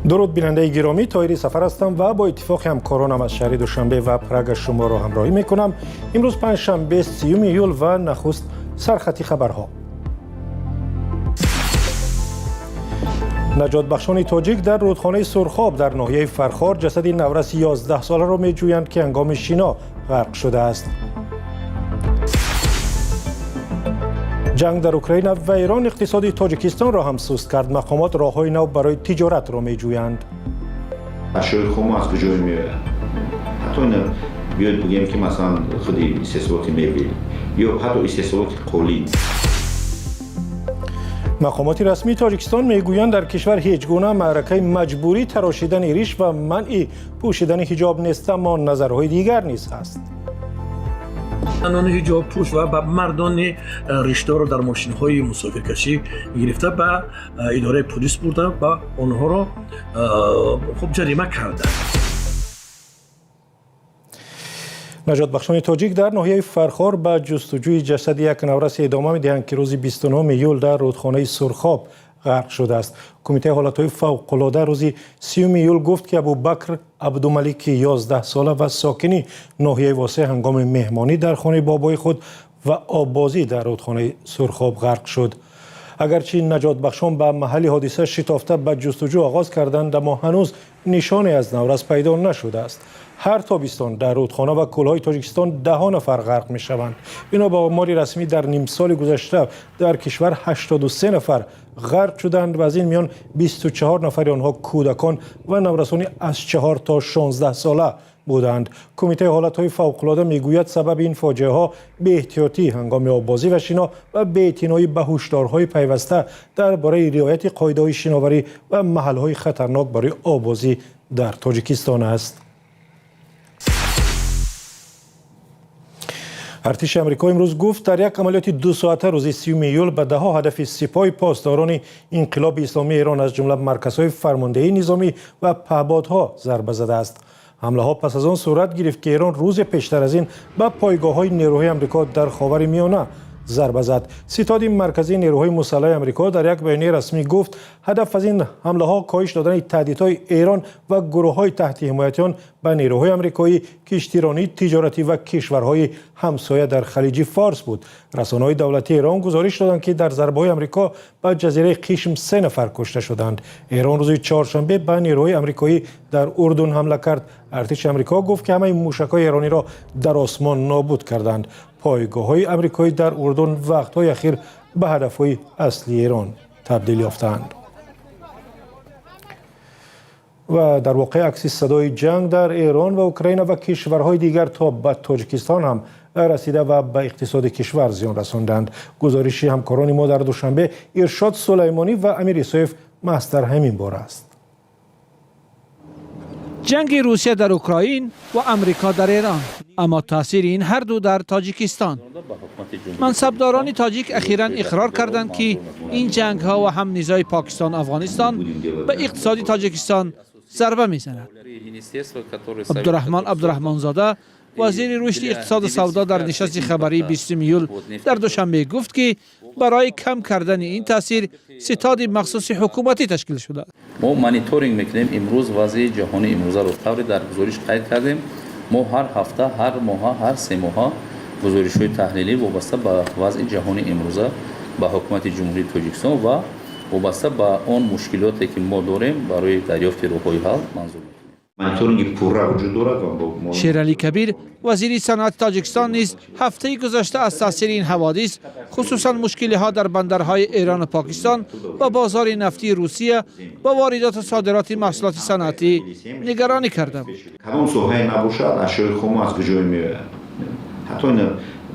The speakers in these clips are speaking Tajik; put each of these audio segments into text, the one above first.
Дуруд, бинандаи гиромӣ. Тоҳири Сафар ҳастам ва бо иттифоқи ҳамкоронам аз шаҳри Душанбе ва Прага шуморо ҳамроҳӣ мекунам. Имрӯз панҷшанбе, 30 июл, ва нахуст сархати хабарҳо. Наҷотбахшони тоҷик дар рудхонаи Сурхоб дар ноҳияи Фархор ҷасади навраси 11-соларо меҷӯянд, ки ҳангоми шино ғарқ шудааст. Ҷанг дар Украина ва Эрон иқтисоди Тоҷикистонро ҳам суст кард. Мақомот роҳҳои нав барои тиҷоратро меҷӯянд. Ашёи хомо аз куҷо меояд? Ҳатто ина биёед бигӯем, ки масалан худи истеҳсолоти мебел ё ҳатто истеҳсолоти қолин. Мақомоти расмии Тоҷикистон мегӯянд, дар кишвар ҳеҷ гуна маъракаи маҷбурӣ тарошидани риш ва манъи пӯшидани ҳиҷоб нест, аммо назарҳои дигар низ ҳаст. Занони ҳиҷобпӯш ва ба мардони ришдорро дар мошинҳои мусофиркашӣ гирифта, ба идораи полис бурда ва онҳоро хуб ҷарима карданд. Наҷотбахшони тоҷик дар ноҳияи Фархор ба ҷустуҷӯи ҷасади як навраси идома медиҳанд, ки рӯзи 29 июл дар рудхонаи Сурхоб ғарқ шудааст. Кумитаи ҳолатҳои фавқулода рӯзи 30 июл гуфт, ки Абубакр Абдумалики 11-сола ва сокини ноҳияи Восеъ ҳангоми меҳмонӣ дар хонаи бобои худ ва оббозӣ дар рудхонаи Сурхоб ғарқ шуд. Агарчи наҷотбахшон ба маҳалли ҳодиса шитофта ба ҷустуҷӯ оғоз карданд, аммо ҳанӯз нишоне аз наврас пайдо нашудааст. Ҳар тобистон дар рудхона ва кӯлҳои Тоҷикистон даҳо нафар ғарқ мешаванд. Бино ба омори расмӣ, дар нимсоли гузашта дар кишвар 83 нафар ғарқ шуданд ва аз ин миён 24 нафари онҳо кӯдакон ва наврасони аз 4 то 16 сола буданд. Кумитаи ҳолатҳои фавқулода мегӯяд, сабаби ин фоҷиаҳо беэҳтиётӣ ҳангоми оббозӣ ва шино ва беэътиноӣ ба ҳушдорҳои пайваста дар бораи риояти қоидаҳои шиноварӣ ва маҳалҳои хатарнок барои оббозӣ дар Тоҷикистон аст. Артиши Амрико имрӯз гуфт, дар як амалиёти дусоата рӯзи 30 июл ба даҳо ҳадафи Сипоҳи Посдорони Инқилоби Исломии Эрон, аз ҷумла марказҳои фармондеҳии низомӣ ва паҳбодҳо, зарба задааст. Ҳамлаҳо пас аз он сурат гирифт, ки Эрон рӯзе пештар аз ин ба пойгоҳҳои нерӯҳои Амрико дар Ховари Миёна зарба зад. Ситоди марказии нерӯҳои мусаллаҳи Амрико дар як баёнияи расмӣ гуфт, ҳадаф аз ин ҳамлаҳо коҳиш додани таҳдидҳои Эрон ва гурӯҳҳои таҳти ҳимояти он ба нерӯҳои амрикоӣ, киштиронии тиҷоратӣ ва кишварҳои ҳамсоя дар Халиҷи Форс буд. Расонаҳои давлатии Эрон гузориш доданд, ки дар зарбаҳои Амрико ба ҷазираи Қишм се нафар кушта шуданд. Эрон рӯзи чоршанбе ба нерӯҳои амрикоӣ дар Урдун ҳамла кард. Артиши Амрико гуфт, ки ҳамаи мушакҳои эрониро дар осмон нобуд карданд. Пойгоҳҳои амрикоӣ дар Урдун вақтҳои ахир ба ҳадафҳои аслии Эрон табдил ёфтаанд. Ва дар воқеъ акси садои ҷанг дар Эрон ва Украина ва кишварҳои дигар то ба Тоҷикистон ҳам расида ва ба иқтисоди кишвар зиён расонданд. Гузориши ҳамкорони мо дар Душанбе, Иршод Сулаймонӣ ва Амир Исоев, маҳз дар ҳамин бора аст. Ҷанги Русия дар Украин ва Амрико дар Эрон, аммо таъсири ин ҳарду дар Тоҷикистон. Мансабдорони тоҷик ахиран иқрор карданд, ки ин ҷангҳо ва ҳам низои Покистон Афғонистон ба иқтисоди Тоҷикистон зарба мезанад. Абдураҳмон Абдураҳмонзода, вазири рушди иқтисоду савдо, дар нишасти хабарии 20 июл дар Душанбе гуфт, ки барои кам кардани ин таъсир ситоди махсуси ҳукуматӣ ташкил шудааст. Мо мониторинг мекунем имрӯз вазъи ҷаҳони имрӯзаро. Тавре дар гузориш қайд кардем, мо ҳар ҳафта, ҳар моҳа, ҳар 3 моҳа гузоришҳои таҳлилӣ вобаста ба вазъи ҷаҳони имрӯза ба Ҳукумати Ҷумҳурии Тоҷикистон ва вобаста ба он мушкилоте, ки мо дорем, барои дарёфти роҳҳои ҳал манзур мекунем. Мониторинги пурра вуҷуд дорад ва Шералӣ Кабир, вазири саноати Тоҷикистон, низ ҳафтаи гузашта аз таъсири ин ҳаводис, хусусан мушкилиҳо дар бандарҳои Эрону Покистон ва бозори нафтии Русия ва воридоту содироти маҳсулоти саноатӣ нигаронӣ карда буд. Кадом соҳае набошад, ашёи хомо аз куҷо меояд? Ҳатто ина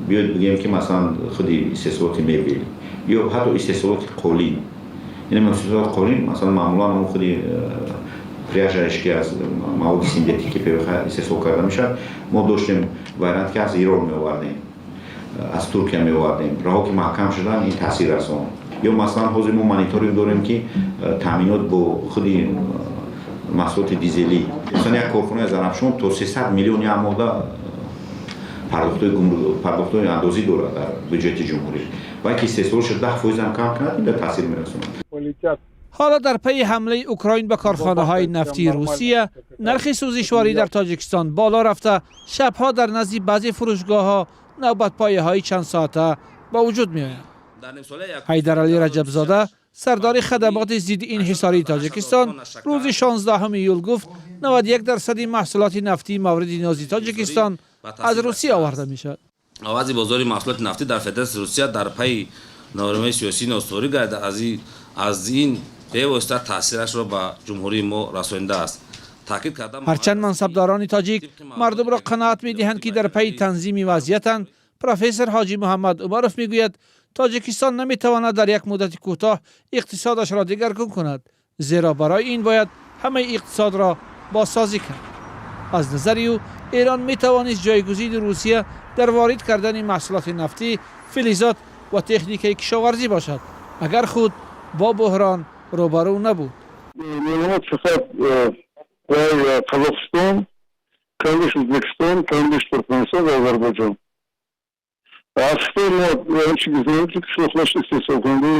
биёед бигӯем, ки масалан худи истеҳсолоти мебел ё ҳатто истеҳсолоти қолин. Ин истеҳсолоти қолин, масалан, маъмулан он худи пряжаеш, ки аз маводи синтетики ПВХ истеҳсол карда мешавад, мо доштем вариант, ки аз Ирон меовардем, аз Туркия меовардем. Роҳо ки маҳкам шуданд, ин таъсир расонд. Ё масалан, ҳозир мо мониторинг дорем, ки таъминот бо худи маҳсулоти дизелӣ. Масалан, як корхонаи Зарафшон то 300 миллион як моҳда пардохтҳои андозӣ дорад дар бюҷети ҷумҳурӣ ва ки истеҳсолашо 10 фоизам кам кунад, ин таъсир мерасонад. Полетят. Ҳоло дар пайи ҳамлаи Украин ба корхонаҳои нафтии Русия, нархи сӯзишворӣ дар Тоҷикистон боло рафта, шабҳо дар назди баъзе фурӯшгоҳҳо навбатпояҳои чандсоата ба вуҷуд меоянд. Ҳайдаралӣ Раҷабзода, сардори хадамоти зидди инҳисории Тоҷикистон, рӯзи 16 июл гуфт, 91% маҳсулоти нафтии мавриди ниёзи Тоҷикистон аз Русия оварда мешавад. Вазъи бозори маҳсулоти нафтӣ дар Федератсияи Русия дар пайи нооромии сиёсӣ ноустуворӣ гардида, аз ин бевосита таъсирашро ба ҷумҳурии мо расонидааст. Таъкид кардам. Ҳарчанд мансабдорони тоҷик мардумро қаноат медиҳанд, ки дар пайи танзими вазъиятанд, профессор Ҳоҷӣ Муҳаммад Умаров мегӯяд, Тоҷикистон наметавонад дар як муддати кӯтоҳ иқтисодашро дигаргун кунад, зеро барои ин бояд ҳамаи иқтисодро бозсозӣ кард. Аз назари ӯ, Эрон метавонист ҷойгузини Русия дар ворид кардани маҳсулоти нафтӣ, филизот ва техникаи кишоварзӣ бошад, агар худ бо буҳрон рӯбарӯ набуд. Фақат Қазоқистон, камбеш Ӯзбекистон, камбеш Туркманистон ва Озарбойҷон. Аз Хитой мо он чи гуфтем, ки қишлоқлаш истеҳсолкунандаи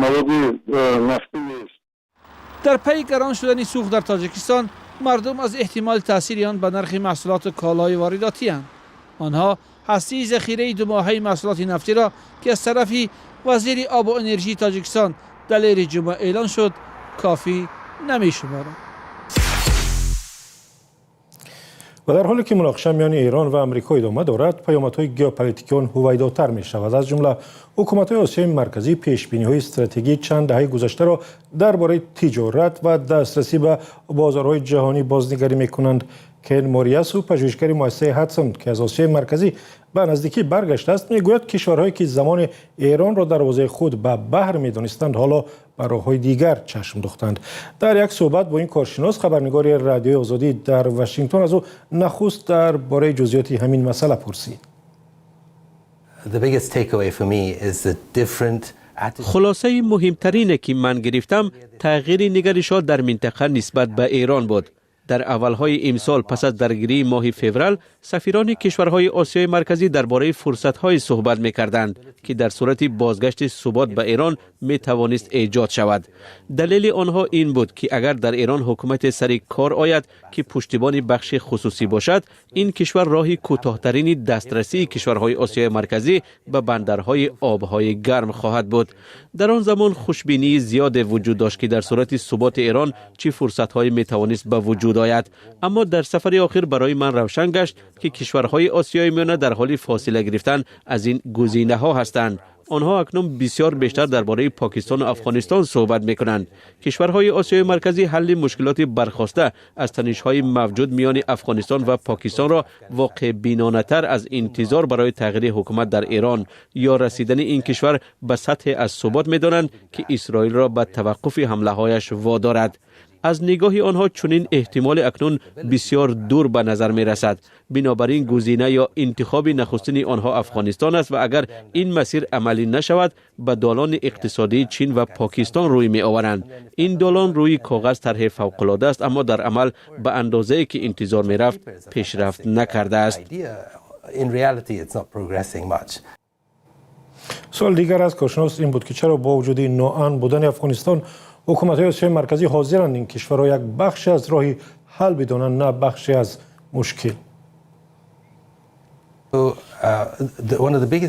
маводи нафтӣ нест. Дар пайи гарон шудани сӯхт дар Тоҷикистон, мардум аз эҳтимоли таъсири он ба нархи маҳсулоту колои воридотиянд. Онҳо ҳастии захираи думоҳаи маҳсулоти нафтиро, ки аз тарафи вазири обу энержии Тоҷикистон Далери Ҷума эълон шуд, кофӣ намешуморанд. Ва дар ҳоле ки муноқиша миёни Эрон ва Амрико идома дорад, паёмадҳои геополитикии он ҳувайдотар мешавад. Аз ҷумла ҳукуматҳои Осиёи Марказӣ пешбиниҳои стратегии чанд даҳаи гузаштаро дар бораи тиҷорат ва дастрасӣ ба бозорҳои ҷаҳонӣ бознигарӣ мекунанд. Кен Мориасу, пажӯҳишгари муассисаи Ҳадсон, ки аз Осиёи Марказӣ ба наздикӣ баргаштааст, мегӯяд, кишварҳое ки замоне Эронро дарвозаи худ ба баҳр медонистанд, ҳоло ба роҳҳои дигар чашм духтанд. Дар як суҳбат бо ин коршинос, хабарнигори Радиои Озодӣ дар Вашингтон аз ӯ нахуст дар бораи ҷузъиёти ҳамин масъала пурсид. Хулосаи муҳимтарине, ки ман гирифтам, тағйири нигаришҳо дар минтақа нисбат ба Эрон буд. Дар аввалҳои имсол, пас аз даргирии моҳи феврал, сафирони кишварҳои Осиёи Марказӣ дар бораи фурсатҳое суҳбат мекарданд, ки дар сурати бозгашти субот ба Эрон метавонист эҷод шавад. Далели онҳо ин буд, ки агар дар Эрон ҳукумате сари кор ояд, ки пуштибони бахши хусусӣ бошад, ин кишвар роҳи кӯтоҳтарини дастрасии кишварҳои Осиёи Марказӣ ба бандарҳои обҳои гарм хоҳад буд. Дар он замон хушбинии зиёде вуҷуд дошт, ки дар сурати суботи Эрон чӣ фурсатҳое метавонист ба вуҷуд ояд. Аммо дар сафари охир барои ман равшан гашт, ки кишварҳои Осиёи Миёна дар ҳоли фосила гирифтан аз ин гузинаҳо ҳастанд. Онҳо акнун бисёр бештар дар бораи Покистону Афғонистон суҳбат мекунанд. Кишварҳои Осиёи Марказӣ ҳалли мушкилоти бархоста аз танишҳои мавҷуд миёни Афғонистон ва Покистонро воқеъбинонатар аз интизор барои тағйири ҳукумат дар Эрон ё расидани ин кишвар ба сатҳе аз субот медонанд, ки Исроилро ба таваққуфи ҳамлаҳояш водорад. Аз нигоҳи онҳо чунин эҳтимоле акнун бисёр дур ба назар мерасад. Бинобар ин гузина ё интихоби нахустини онҳо Афғонистон аст ва агар ин масир амалӣ нашавад, ба долони иқтисодии Чин ва Покистон рӯй меоваранд. Ин долон рӯи коғаз тарҳи фавқулода аст, аммо дар амал ба андозае, ки интизор мерафт, пешрафт накардааст. Суоли дигар аз коршинос ин буд, ки чаро бо вуҷуди ноамн будани Афғонистон ҳукуматҳои Осиёи Марказӣ ҳозиранд ин кишварро як бахше аз роҳи ҳал бидонанд, на бахше аз мушкил.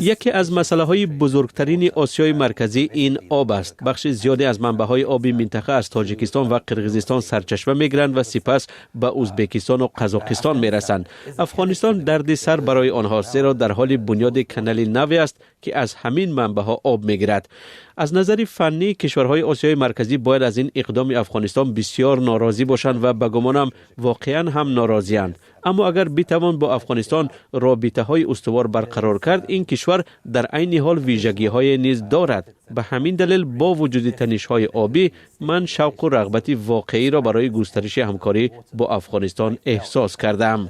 Яке аз масъалаҳои бузургтарини Осиёи Марказӣ ин об аст. Бахши зиёде аз манбаъҳои оби минтақа аз Тоҷикистон ва Қирғизистон сарчашма мегиранд ва сипас ба Ӯзбекистону Қазоқистон мерасанд. Афғонистон дарди сар барои онҳост, зеро дар ҳоли бунёди канали наве аст, ки аз ҳамин манбаъҳо об мегирад. Аз назари фаннӣ, кишварҳои Осиёи Марказӣ бояд аз ин иқдоми Афғонистон бисёр норозӣ бошанд ва ба гумонам воқеан ҳам норозианд. Аммо агар битавон бо Афғонистон робитаҳои устувор барқарор кард, ин кишвар дар айни ҳол вижагиҳое низ дорад. Ба ҳамин далел, бо вуҷуди танишҳои обӣ, ман шавқу рағбати воқеиро барои густариши ҳамкорӣ бо Афғонистон эҳсос кардаам.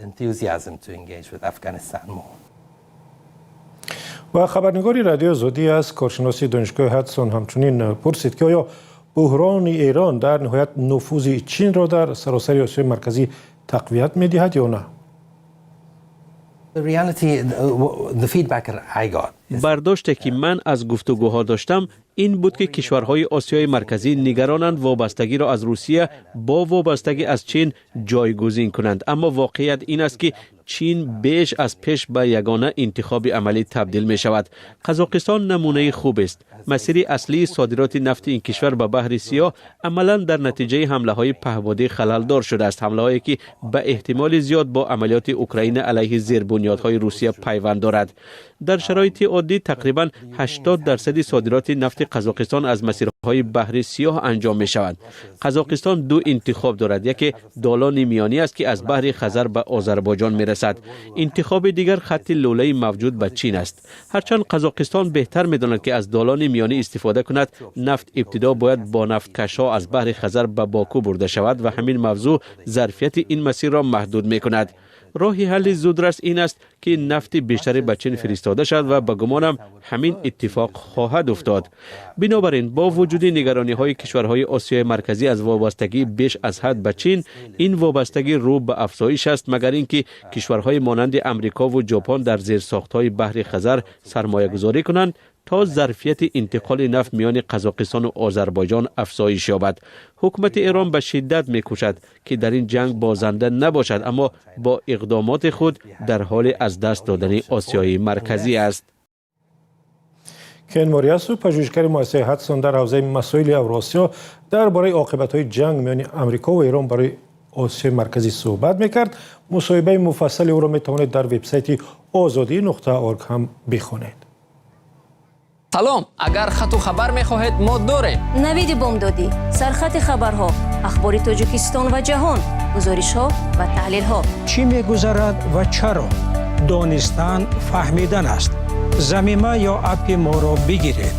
Ва хабарнигори Радиои Озодӣ аз коршиноси донишгоҳи Ҳадсон ҳамчунин пурсид, ки оё буҳрони Эрон дар ниҳоят нуфузи Чинро дар саросари Осиёи Марказӣ тақвият медиҳад ё на. Бардоште, ки ман аз гуфтугӯҳо доштам, Ин буд, ки кишварҳои Осиёи Марказӣ нигаронанд вобастагиро аз Русия бо вобастагӣ аз Чин ҷойгузин кунанд. Аммо воқеият ин аст, ки Чин беш аз пеш ба ягона интихоби амалӣ табдил мешавад. Қазоқистон намунаи хубест. Масири аслии содироти нафти ин кишвар ба Баҳри Сиёҳ амалан дар натиҷаи ҳамлаҳои паҳбодӣ халалдор шудааст, ҳамлаҳое ки ба эҳтимоли зиёд бо амалиёти Украина алайҳи зербунёдҳои Русия пайванд дорад. Дар шароити оддӣ тақрибан 80 дарсади содироти нафти Қазоқистон аз масирҳои Баҳри Сиёҳ анҷом мешаванд. Қазоқистон ду интихоб дорад: яке Долони Миёнӣ аст, ки аз Баҳри Хазар ба Озарбойҷон мерасад, интихоби дигар хатти лӯлаи мавҷуд ба Чин аст. Ҳарчанд Қазоқистон беҳтар медонад, ки аз Долони Миёнӣ истифода кунад, нафт ибтидо бояд бо нафткашҳо аз Баҳри Хазар ба Боку бурда шавад ва ҳамин мавзӯъ зарфияти ин масирро маҳдуд мекунад. Роҳи ҳалли зудрас ин аст, ки нафти бештаре ба Чин фиристода шавад ва ба гумонам ҳамин иттифоқ хоҳад уфтод. Бинобар ин, бо вуҷуди нигарониҳои кишварҳои Осиёи Марказӣ аз вобастагии беш аз ҳад ба Чин, ин вобастагӣ рӯ ба афзоиш аст, магар ин ки кишварҳои монанди Амрикову Ҷопон дар зерсохтҳои Баҳри Хазар сармоягузорӣ кунанд, то зарфияти интиқоли нафт миёни Қазоқистону Озарбойҷон афзоиш ёбад. Ҳукумати Эрон ба шиддат мекӯшад, ки дар ин ҷанг бозанда набошад, аммо бо иқдомоти худ дар ҳоли аз даст додани Осиёи Марказӣ аст. Кен Мориасу, пажӯҳишгари муассисаи Ҳадсон дар ҳавзаи масоили Авросиё, дар бораи оқибатҳои ҷанг миёни Амрико ва Эрон барои Осиёи Марказӣ суҳбат мекард. Мусоҳибаи муфассали ӯро метавонед дар вебсайти озодӣ.орг ҳам бихонед. Салом, агар хату хабар мехоҳед, мо дорем. Навиди бомдодӣ, сархати хабарҳо, ахбори Тоҷикистон ва ҷаҳон, гузоришҳо ва таҳлилҳо. Чӣ мегузарад ва чаро? Донистан фаҳмидан аст. Замима ё аппи моро бигиред.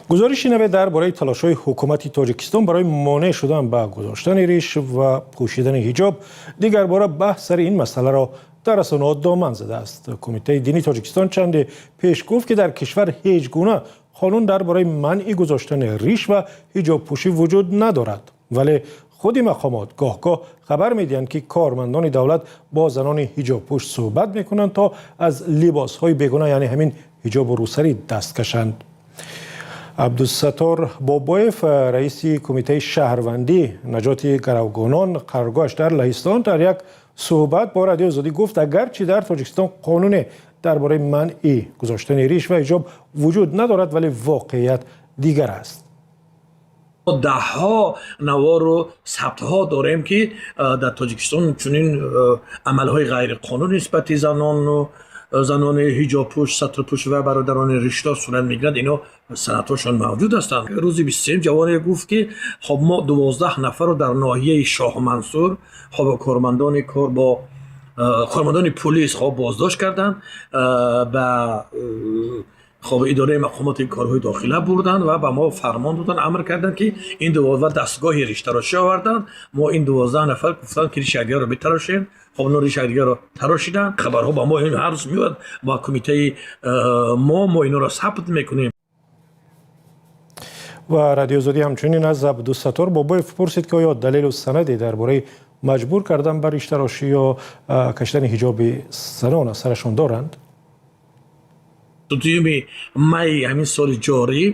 Гузориши наве дар бораи талошҳои ҳукумати Тоҷикистон барои монеъ шудан ба гузоштани риш ва пӯшидани ҳиҷоб дигарбора баҳс сари ин масъаларо дар расонаҳо доман задааст. Кумитаи дини Тоҷикистон чанде пеш гуфт, ки дар кишвар ҳеҷ гуна қонун дар бораи манъи гузоштани риш ва ҳиҷобпӯшӣ вуҷуд надорад, вале худи мақомот гоҳ-гоҳ хабар медиҳанд, ки кормандони давлат бо занони ҳиҷобпӯш суҳбат мекунанд, то аз либосҳои бегуна, яъне ҳамин ҳиҷобу рӯсарӣ, даст кашанд. Абдусаттор Бобоев, раиси Кумитаи шаҳрвандӣ наҷоти гаравгонон, қароргоҳаш дар Лаҳистон, дар як суҳбат бо Радиои Озодӣ гуфт, агарчи дар Тоҷикистон қонуне дар бораи манъи гузоштани риш ва ҳиҷоб вуҷуд надорад, вале воқеият дигар аст. Даҳҳо навору сабтҳо дорем, ки дар Тоҷикистон чунин амалҳои ғайриқонун нисбати занону занони ҳиҷобпӯш, сатрпӯш ва бародарони риштдор сурат мегирад. Ино санадҳошон мавҷуд ҳастанд. Рӯзи 23 ҷавоне гуфт, ки хоб, мо 12 нафарро дар ноҳияи Шоҳмансур, хоб, кормандони кор бо кормандони полис, хоб, боздошт карданд, ба, хоб, идораи мақомоти корҳои дохила бурданд ва ба мо фармон доданд, амр карданд, ки ин 12 дастгоҳи риштарошӣ оварданд. Мо ин 12 нафар гуфтанд, ки риши якдигарро битарошем. Хоб, оно риши якдигарро тарошиданд. Хабарҳо ба мо ҳар рӯз меояд ба кумитаи мо инҳоро сабт мекунем. Ва Радиои Озодӣ ҳамчунин аз Абдусаттор Бобоев пурсид, ки оё далелу санаде дар бораи маҷбур кардан ба риштарошӣ ё кашидани ҳиҷоби занон аз сарашон доранд. 2 май ҳамин соли ҷорӣ,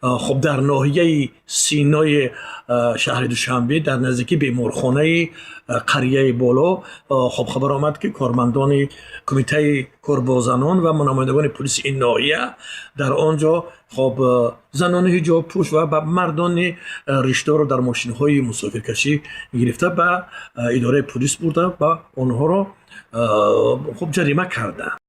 хоб, дар ноҳияи Синои шаҳри Душанбе, дар наздикии беморхонаи қарияи Боло, хоб, хабар омад, ки кормандони кумитаи кор бо занон ва намояндагони полиси ин ноҳия дар он ҷо, хоб, занони ҳиҷобпӯш ва ба мардони риштдорро дар мошинҳои мусофиркашӣ гирифта, ба идораи полис бурда ва онҳоро, хоб, ҷарима карданд.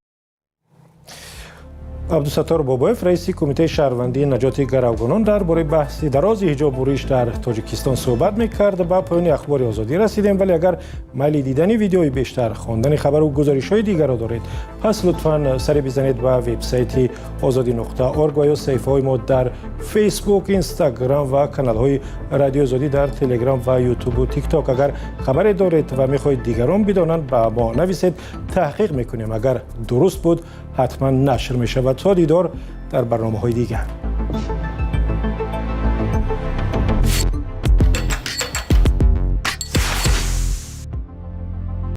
Абдусаттор Бобоев, раиси Кумитаи шаҳрвандии наҷоти гаравгонон, дар бораи баҳси дарози ҳиҷобу риш дар Тоҷикистон суҳбат мекард. Ба поёни Ахбори Озодӣ расидем, вале агар майли дидани видеои бештар, хондани хабару гузоришҳои дигарро доред, пас лутфан саре бизанед ба вебсайти озодӣ.орг ва ё саҳифаҳои мо дар Фейсбук, Инстаграм ва каналҳои Радиои Озодӣ дар Телеграм ва Ютубу Тикток. Агар хабаре доред ва мехоҳед дигарон бидонанд, ба мо нависед, таҳқиқ мекунем. Агар дуруст буд, ҳатман нашр мешавад. То дидор дар барномаҳои дигар.